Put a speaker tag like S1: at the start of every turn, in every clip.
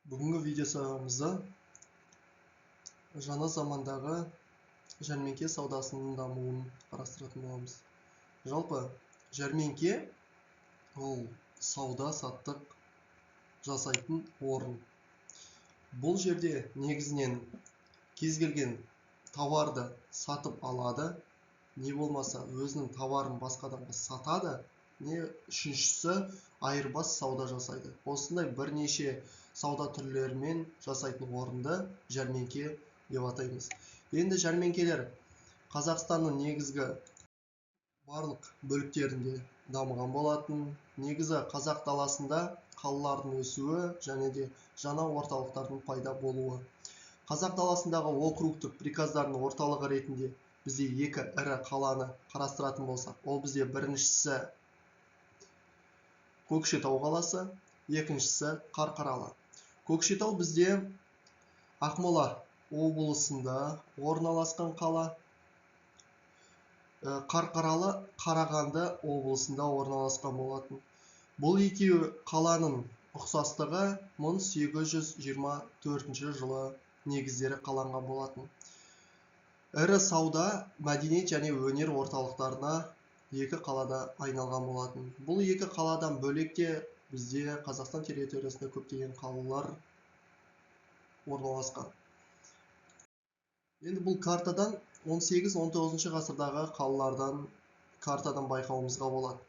S1: Бүгінгі видео сабағымызда жаңа замандағы жәрмеңке саудасының дамуын қарастыратын боламыз. Жалпы жәрмеңке ол сауда-саттық жасайтын орын. Бұл жерде негізінен кез келген тауарды сатып алады, не болмаса өзінің тауарын басқа адамға сатады, не үшіншісі айырбас сауда жасайды. Осындай бірнеше сауда түрлерімен жасайтын орынды жәрмеңке деп атаймыз. Енді жәрмеңкелер Қазақстанның негізгі барлық бөліктерінде дамыған болатын. Негізі қазақ даласында қалалардың өсуі және де жаңа орталықтардың пайда болуы. Қазақ даласындағы округтік приказдардың орталығы ретінде бізде екі ірі қаланы қарастыратын болсақ, ол бізде біріншісі Көкшетау қаласы, екіншісі Қарқаралы. Көкшетау бізде Ақмола облысында орналасқан қала. Қарқаралы Қарағанды облысында орналасқан болатын. Бұл екеуі қаланың ұқсастығы 1824 жылы негіздері қаланған болатын. Ірі сауда, мәдениет және өнер орталықтарына екі қалада айналған болатын. Бұл екі қаладан бөлек те бізде Қазақстан территориясында көптеген қалалар орналасқан. Енді бұл картадан 18-19 ғасырдағы қалалардан картадан байқауымызға болады.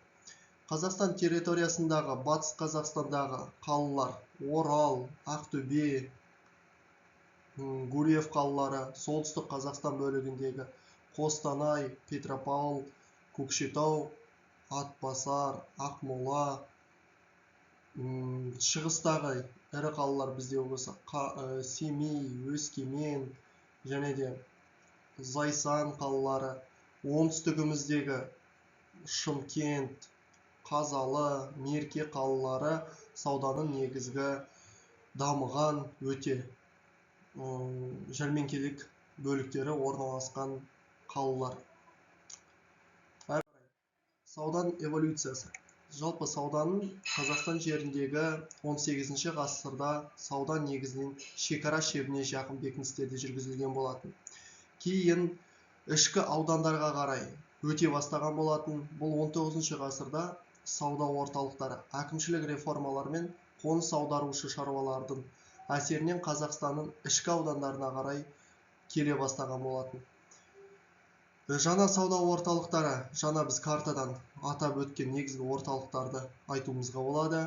S1: Қазақстан территориясындағы Батыс Қазақстандағы қалалар Орал, Ақтөбе, Гурьев қалалары, Солтүстік Қазақстан бөлігіндегі Қостанай, Петропавл, Көкшетау, Атбасар, Ақмола, шығыстағы ірі қалалар бізде болса Семей, Өскемен және де Зайсан қалалары, оңтүстігіміздегі Шымкент, Қазалы, Мерке қалалары сауданың негізгі дамыған өте жәрмеңкелік бөліктері орналасқан қалалар. Сауданың эволюциясы. Жалпы сауданың Қазақстан жеріндегі 18 ғасырда сауда негізінен шекара шебіне жақын бекіністерде жүргізілген болатын. Кейін ішкі аудандарға қарай өте бастаған болатын. Бұл 19 ғасырда сауда орталықтары әкімшілік реформалар мен қоныс аударушы шаруалардың әсерінен Қазақстанның ішкі аудандарына қарай келе бастаған болатын. Жаңа сауда орталықтары, жаңа біз картадан атап өткен негізгі орталықтарды айтуымызға болады.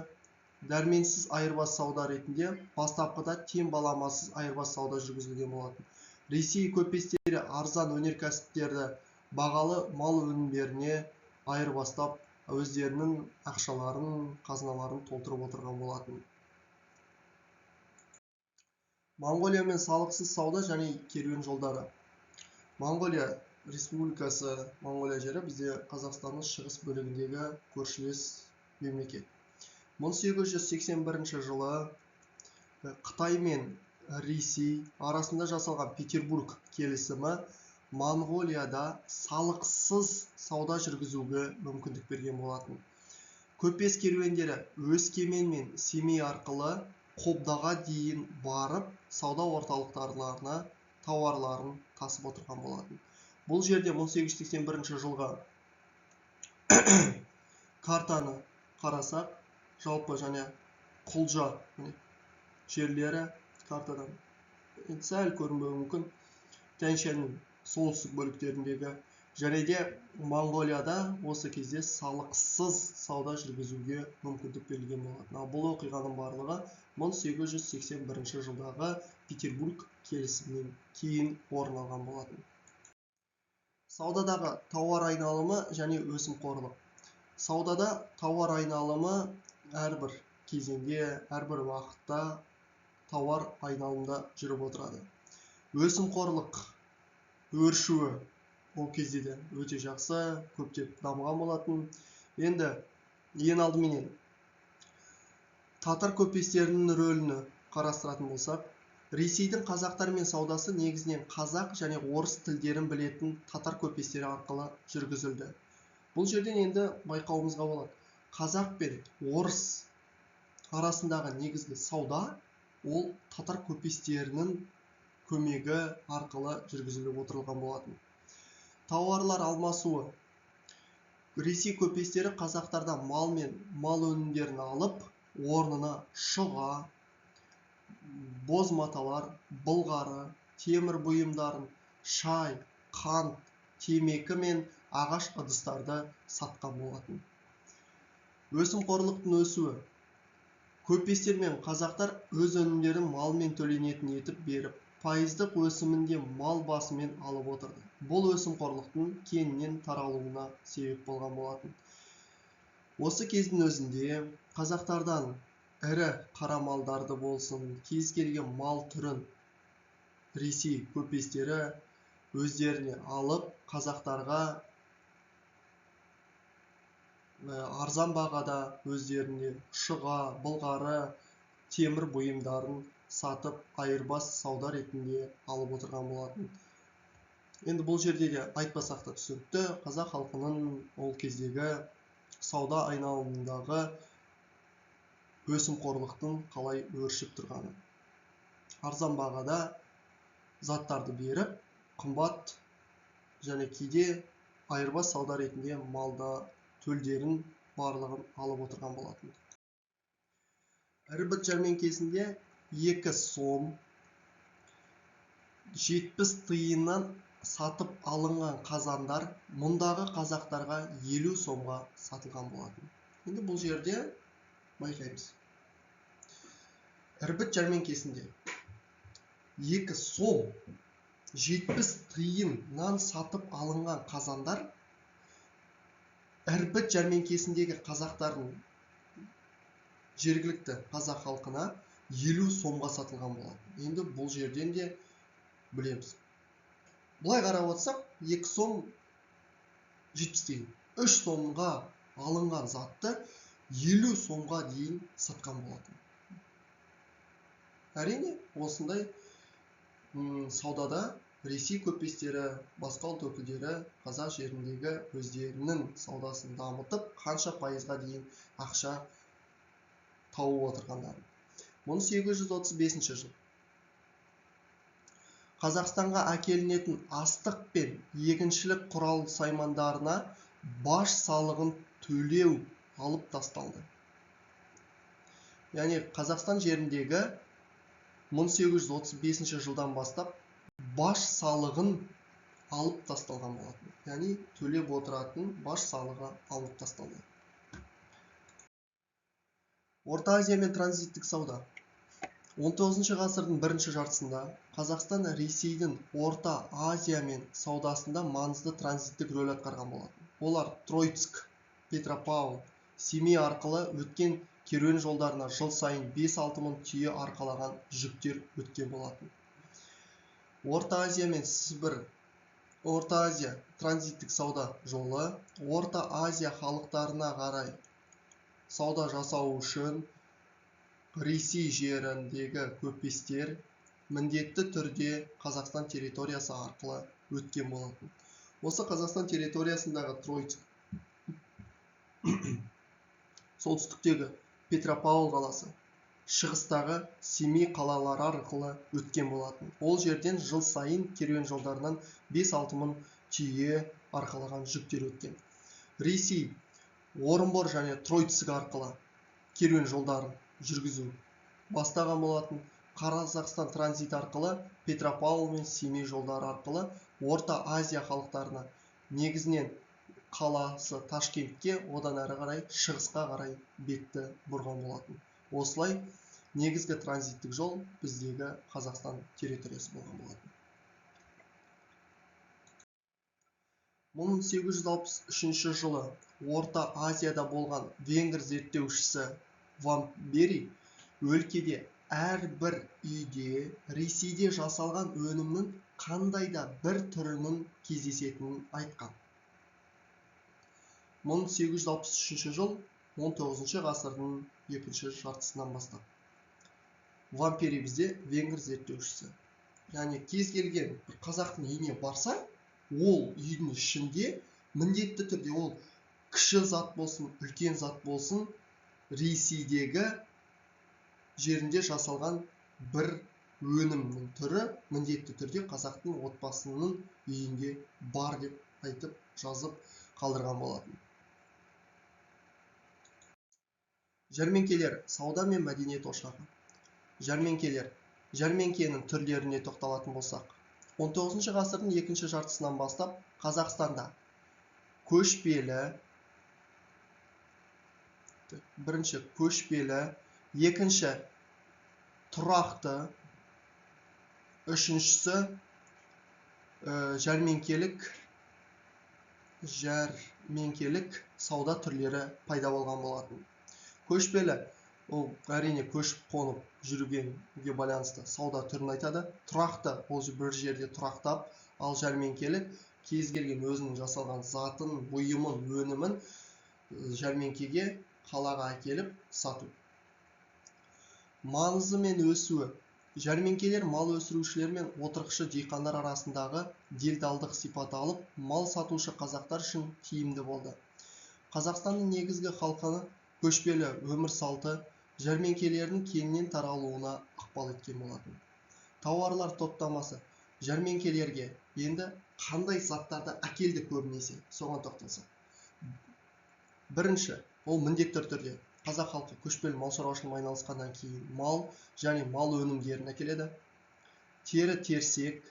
S1: Дәрменсіз айырбас сауда ретінде бастапқыда тең баламасыз айырбас сауда жүргізілген болатын. Ресей көпестері арзан өнеркәсіптерді бағалы мал өнімдеріне айырбастап, өздерінің ақшаларын, қазыналарын толтырып отырған болатын. Моңғолиямен салықсыз сауда және керуен жолдары. Моңғолия Республикасы, Моңғолия жері бізде Қазақстанның шығыс бөлігіндегі көршілес мемлекет. 1881 жылы Қытай мен Ресей арасында жасалған Петербург келісімі Моңғолияда салықсыз сауда жүргізуге мүмкіндік берген болатын. Көпес керуендері Өскемен мен Семей арқылы Қобдаға дейін барып, сауда орталықтарына тауарларын тасып отырған болатын. Бұл жерде 1881 жылғы картаны қарасақ, жалпы және Құлжа жерлері картадан сәл көрінбеуі мүмкін. Тянь-Шаньның солтүстік бөліктеріндегі және де Моңғолияда осы кезде салықсыз сауда жүргізуге мүмкіндік берілген болатын. Ал бұл оқиғаның барлығы 1881 жылдағы Петербург келісімінен кейін орын алған болатын. Саудадағы тауар айналымы және өсімқорлық. Саудада тауар айналымы әрбір кезеңде, әрбір уақытта тауар айналымда жүріп отырады. Өсімқорлық өршуі ол кезде де өте жақсы, көптеп дамыған болатын. Енді ең алдыменен татар көпестерінің рөлін қарастыратын болсақ, Ресейдің қазақтармен саудасы негізінен қазақ және орыс тілдерін білетін татар көпестері арқылы жүргізілді. Бұл жерден енді байқауымызға болады. Қазақ пен орыс арасындағы негізгі сауда Ол татар көпестерінің көмегі арқылы жүргізіліп отырылған болатын. Тауарлар алмасуы. Ресей көпестері қазақтардан мал мен мал өнімдерін алып, орнына шұға, боз маталар, былғары, темір бұйымдарын, шай, қант, темекі мен ағаш ыдыстарды сатқан болатын. Өсімқорлықтың өсуі. Көпестер мен қазақтар өз өнімдерін малмен төленетін етіп беріп, пайыздық өсімінде мал басымен алып отырды. Бұл өсімқорлықтың кеңінен таралуына себеп болған болатын. Осы кездің өзінде қазақтардан ірі қара малдарды болсын, кез келген мал түрін Ресей көпестері өздеріне алып, қазақтарға арзан бағада өздеріне шұға, былғары, темір бұйымдарын сатып, айырбас сауда ретінде алып отырған болатын. Енді бұл жерде де айтпасақ та түсінікті, қазақ халқының ол кездегі сауда айналымындағы өсімқорлықтың қалай өршіп тұрғаны. Арзан бағада заттарды беріп, қымбат және кейде айырбас сауда ретінде малда төлдерін барлығын алып отырған болатын. Ірбіт жәрмеңкесінде 2 сом 70 тиыннан сатып алынған қазандар мұндағы қазақтарға 50 сомға сатылған болатын. Енді бұл жерде байқаймыз. Ірбіт жәрмеңкесінде 2 сом 70 тиыннан сатып алынған қазандар Ірбіт жәрмеңкесіндегі қазақтардың жергілікті қазақ халқына 50 сомға сатылған болатын. Енді бұл жерден де білеміз. Былай қарап отырсақ, 2 сом 70 тиын, 3 сомға алынған затты 50 сомға дейін сатқан болатын. Әрине, осындай саудада Ресей көпестері, басқа ұлт өкілдері қазақ жеріндегі өздерінің саудасын дамытып, қанша пайызға дейін ақша тауып отырғандарын. 1835 жыл. Қазақстанға әкелінетін астық пен егіншілік құрал саймандарына баж салығын төлеу алып тасталды. Яғни Қазақстан жеріндегі 1835 жылдан бастап баж салығын алып тасталған болатын. Яғни төлеп отыратын баж салығы алып тасталды. Орта Азия мен транзиттік сауда. 19 ғасырдың бірінші жартысында Қазақстан Ресейдің Орта Азия мен саудасында маңызды транзиттік рөл атқарған болатын. Олар Троицк, Петропавл, Семей арқылы өткен керуен жолдарына жыл сайын 5-6 мың түйе арқалаған жүктер өткен болатын. Орта Азия мен Сібір, Орта Азия транзиттік сауда жолы Орта Азия халықтарына қарай сауда жасау үшін Ресей жеріндегі көпестер міндетті түрде Қазақстан территориясы арқылы өткен болатын. Осы Қазақстан территориясындағы Троицк, солтүстіктегі Петропавл қаласы, шығыстағы Семей қалалары арқылы өткен болатын. Ол жерден жыл сайын керуен жолдарынан 5-6 мың түйе арқалаған жүктер өткен. Ресей Орынбор және Троицк арқылы керуен жолдарын жүргізу бастаған болатын. Қазақстан транзит арқылы Петропавл мен Семей жолдары арқылы Орта Азия халықтарына, негізінен қаласы Ташкентке, одан әрі қарай шығысқа қарай бетті бұрған болатын. Осылай негізгі транзиттік жол біздегі Қазақстан территориясы болған болатын. 1863 жылы Орта Азияда болған венгр зерттеушісі Вамбери өлкеде әрбір үйде Ресейде жасалған өнімнің қандай да бір түрінің кездесетінін айтқан. 1863 жыл 19 ғасырдың екінші жартысынан бастап. Вампери бізде венгр зерттеушісі. Яғни кез келген бір қазақтың үйіне барса, ол үйдің ішінде міндетті түрде ол кіші зат болсын, үлкен зат болсын, Ресейдегі жерінде жасалған бір өнімнің түрі міндетті түрде қазақтың отбасының үйінде бар деп айтып, жазып қалдырған болатын. Жәрмеңкелер сауда мен мәдениет ошағы. Жәрмеңкелер. Жәрмеңкенің түрлеріне тоқталатын болсақ, 19 ғасырдың екінші жартысынан бастап Қазақстанда көшпелі, бірінші көшпелі, екінші тұрақты, үшіншісі жәрмеңкелік сауда түрлері пайда болған болатын. Көшпелі, ол әрине көшіп қонып жүргенге байланысты сауда түрін айтады. Тұрақты, ол бір жерде тұрақтап, ал жәрмеңкелік кез келген өзінің жасалған затын, бұйымын, өнімін жәрмеңкеге, қалаға әкеліп сату. Маңызы мен өсуі. Жәрмеңкелер мал өсірушілер мен отырықшы диқандар арасындағы делдалдық сипат алып, мал сатушы қазақтар үшін тиімді болды. Қазақстанның негізгі халқы көшпелі өмір салты жәрмеңкелердің кеңінен таралуына ықпал еткен болатын. Тауарлар топтамасы. Жәрмеңкелерге енді қандай заттарды әкелді көбінесе, соған тоқталсақ. Бірінші, ол міндетті түрде қазақ халқы көшпелі мал шаруашылығымен айналысқаннан кейін мал және мал өнімдерін әкеледі. Тері терсек,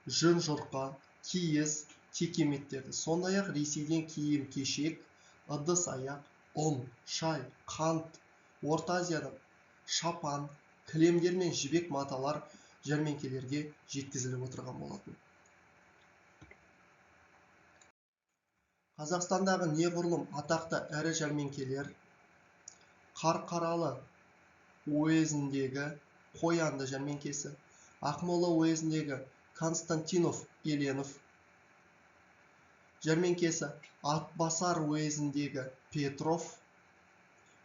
S1: жүн жұрқа, киіз, текеметтерді, сондай-ақ Ресейден киім кешек, ыдыс аяқ, ұн, шай, қант, Орта Азиядан шапан, кілемдер мен жібек маталар жәрмеңкелерге жеткізіліп отырған болатын. Қазақстандағы неғұрлым атақты ірі жәрмеңкелер Қарқаралы уезіндегі Қоянды жәрмеңкесі, Ақмола уезіндегі Константинов-Еленов жәрмеңкесі, Атбасар уезіндегі Петров,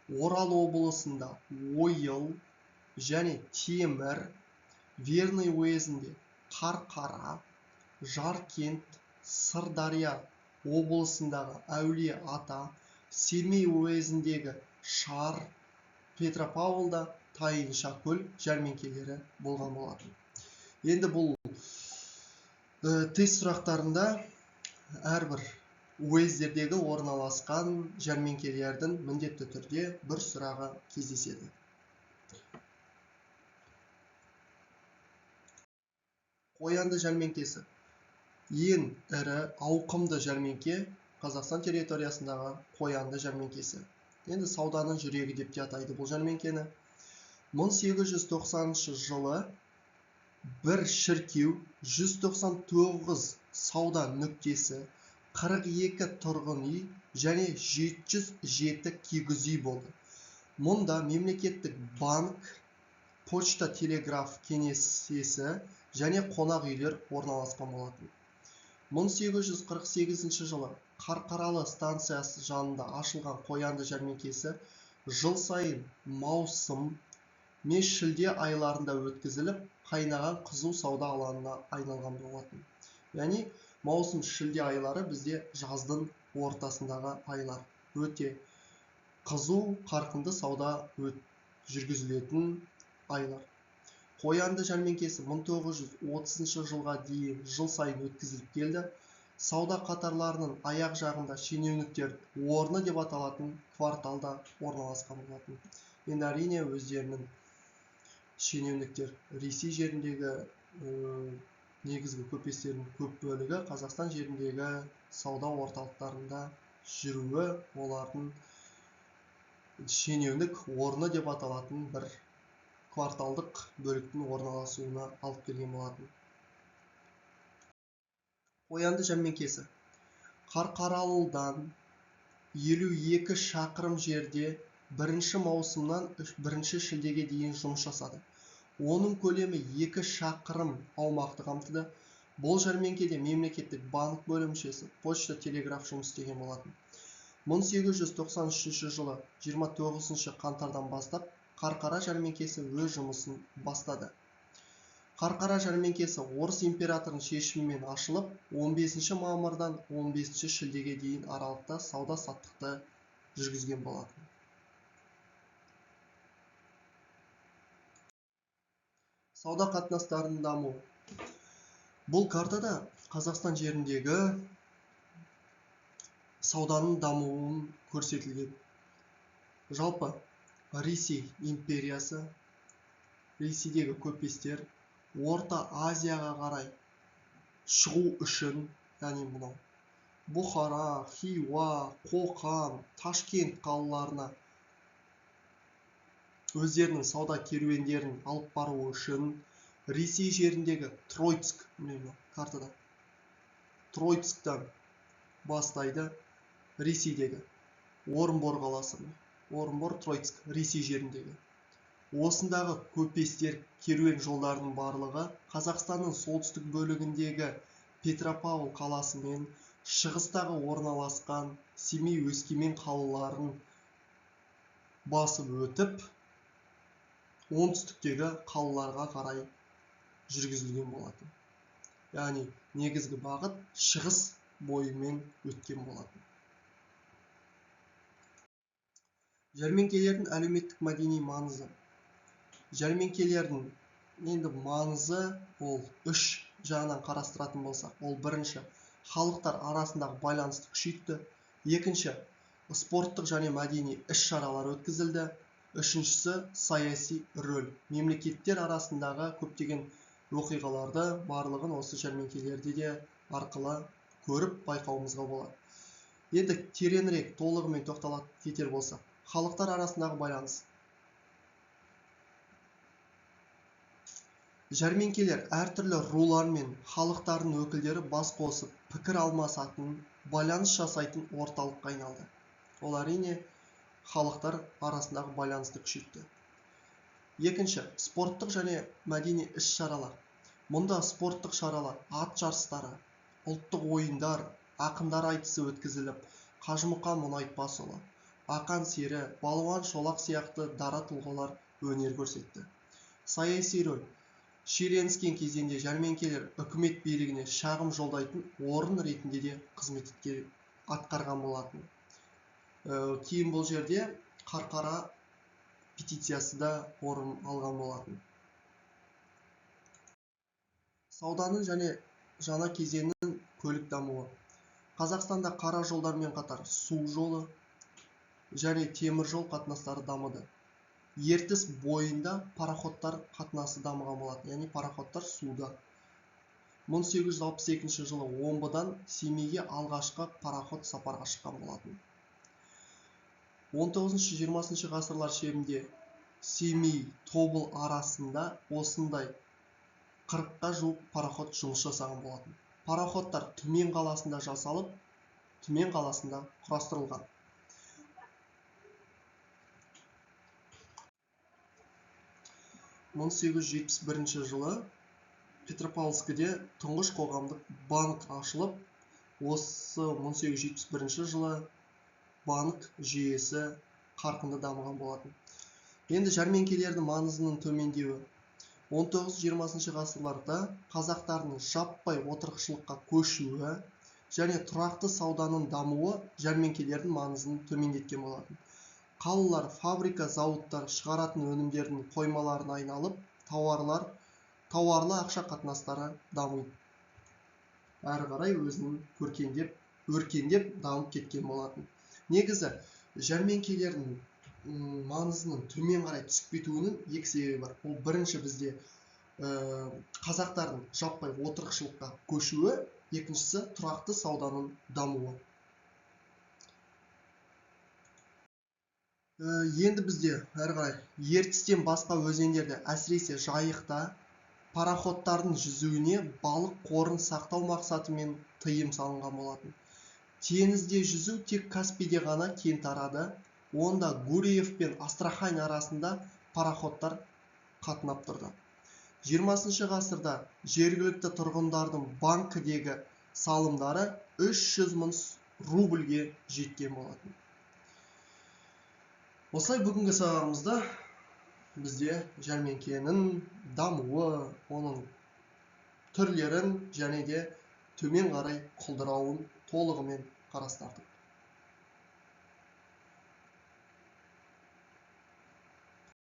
S1: Орал облысында Ойыл және Темір, Верный уезінде Қарқара, Жаркент, Сырдария облысындағы Әулие Ата, Семей уезіндегі Шар, Петропавлда Тайыншакөл жәрмеңкелері болған болатын. Енді бұл тест сұрақтарында әрбір уездердегі орналасқан жәрмеңкелердің міндетті түрде бір сұрағы кездеседі. Қоянды жәрмеңкесі. Ең ірі ауқымды жәрмеңке Қазақстан территориясындағы Қоянды жәрмеңкесі. Енді сауданың жүрегі деп те атайды бұл жәрмеңкені. 1890 жылы бір шіркеу, 199 сауда нүктесі, 42 тұрғын үй және 707 кигіз үй болды. Мұнда мемлекеттік банк, почта телеграф кеңсесі және қонақ үйлер орналасқан болатын. 1848 жылы Қарқаралы станциясы жанында ашылған Қоянды жәрмеңкесі жыл сайын маусым мен шілде айларында өткізіліп, қайнаған қызу сауда алаңына айналған болатын. Яғни маусым шілде айлары бізде жаздың ортасындағы айлар. Өте қызу, қарқынды сауда жүргізілетін айлар. Қоянды жәрмеңкесі 1930 жылға дейін жыл сайын өткізіліп келді. Сауда қатарларының аяқ жағында шенеуніктер орны деп аталатын кварталда орналасқан болатын. Енді әрине өздерінің шенеуніктер Ресей жеріндегі негізгі көпестерінің көп бөлігі Қазақстан жеріндегі сауда орталықтарында жүруі олардың шенеунік орны деп аталатын бір кварталдық бөліктің орналасуына алып келген болатын. Қоянды жәрмеңкесі Қарқаралыдан 52 шақырым жерде 1 маусымнан 1 шілдеге дейін жұмыс жасады. Оның көлемі 2 шақырым аумақты қамтыды. Бұл жәрмеңкеде мемлекеттік банк бөлімшесі, почта, телеграф жұмыс істеген болатын. 1893 жылы 29 қаңтардан бастап Қарқара жәрмеңкесі өз жұмысын бастады. Қарқара жәрмеңкесі орыс императорының шешімімен ашылып, 15 мамырдан 15 шілдеге дейін аралықта сауда-саттықты жүргізген болатын. Сауда қатынастарының дамуы. Бұл картада Қазақстан жеріндегі сауданың дамуын көрсетілген. Жалпы Ресей империясы, Ресейдегі көпестер Орта Азияға қарай шығу үшін, яғни мынау Бұхара, Хиуа, Қоқан, Ташкент қалаларына өздерінің сауда керуендерін алып бару үшін Ресей жеріндегі Троицк, міне картада Троицктан бастайды, Ресейдегі Орынбор қаласы, Орынбор, Троицк, Ресей жеріндегі. Осындағы көпестер керуен жолдарының барлығы Қазақстанның солтүстік бөлігіндегі Петропавл қаласы мен шығыстағы орналасқан Семей, Өскемен қалаларын басып өтіп, оңтүстіктегі қалаларға қарай жүргізілген болатын. Яғни негізгі бағыт шығыс бойымен өткен болатын. Жәрмеңкелердің әлеуметтік мәдени маңызы. Жәрмеңкелердің енді маңызы ол үш жағынан қарастыратын болсақ, ол бірінші, халықтар арасындағы байланысты күшейтті, екінші, спорттық және мәдени іс-шаралар өткізілді, үшіншісі, саяси рөл. Мемлекеттер арасындағы көптеген оқиғаларды барлығын осы жәрмеңкелерде де арқылы көріп байқауымызға болады. Енді тереңірек толығымен тоқтала кетер болсақ, халықтар арасындағы байланыс. Жәрмеңкелер әртүрлі рулар мен халықтардың өкілдері бас қосып, пікір алмасатын, байланыс жасайтын орталыққа айналды. Ол әрине халықтар арасындағы байланысты күшейтті. Екінші, спорттық және мәдени іс-шаралар. Мұнда спорттық шаралар, ат жарыстары, ұлттық ойындар, ақындар айтысы өткізіліп, Қажымұқан Мұнайтпасұлы, Ақан Сері, Балуан Шолақ сияқты дара тұлғалар өнер көрсетті. Саяси рөл. Шиеленіскен кезеңде жәрмеңкелер үкімет билігіне шағым жолдайтын орын ретінде де қызмет атқарған болатын. Кейін бұл жерде Қарқара петициясы да орын алған болатын. Сауданың және жаңа кезеңнің көлік дамуы. Қазақстанда қара жолдармен қатар су жолы және темір жол қатынастары дамыды. Ертіс бойында пароходтар қатынасы дамыған болатын, яғни пароходтар суда. 1862 жылы Омбыдан Семейге алғашқы пароход сапарға шыққан болатын. 19-20 ғасырлар шебінде Семей Тобыл арасында осындай 40-қа жуық пароход жұмыс жасаған болатын. Пароходтар Түмен қаласында жасалып, Түмен қаласында құрастырылған. 1871 жылы Петропавловскіде тұңғыш қоғамдық банк ашылып, осы 1871 жылы банк жүйесі қарқынды дамыған болатын. Енді жәрмеңкелердің маңызының төмендеуі. 19-20 ғасырларда қазақтардың жаппай отырықшылыққа көшуі және тұрақты сауданың дамуы жәрмеңкелердің маңызын төмендеткен болатын. Қалалар, фабрика, зауыттар шығаратын өнімдердің қоймаларына айналып, тауарлы ақша қатынастары дамиды. Әрі қарай өзінің өркендеп дамып кеткен болатын. Негізі жәрмеңкелердің маңызының төмен қарай түсіп кетуінің екі себебі бар. Ол бірінші бізде қазақтардың жаппай отырықшылыққа көшуі, екіншісі тұрақты сауданың дамуы. Енді бізде әрі қарай Ертістен басқа өзендерде, әсіресе Жайықта пароходтардың жүзуіне балық қорын сақтау мақсатымен тыйым салынған болатын. Теңізде жүзу тек Каспийде ғана кең тарады. Онда Гурьев пен Астрахань арасында пароходтар қатынап тұрды. 20 ғасырда жергілікті тұрғындардың банкідегі салымдары 300 мың рубльге жеткен болатын. Осылай бүгінгі сабағымызда бізде жәрмеңкенің дамуы, оның түрлерін және де төмен қарай құлдырауын толығымен қарастырдық.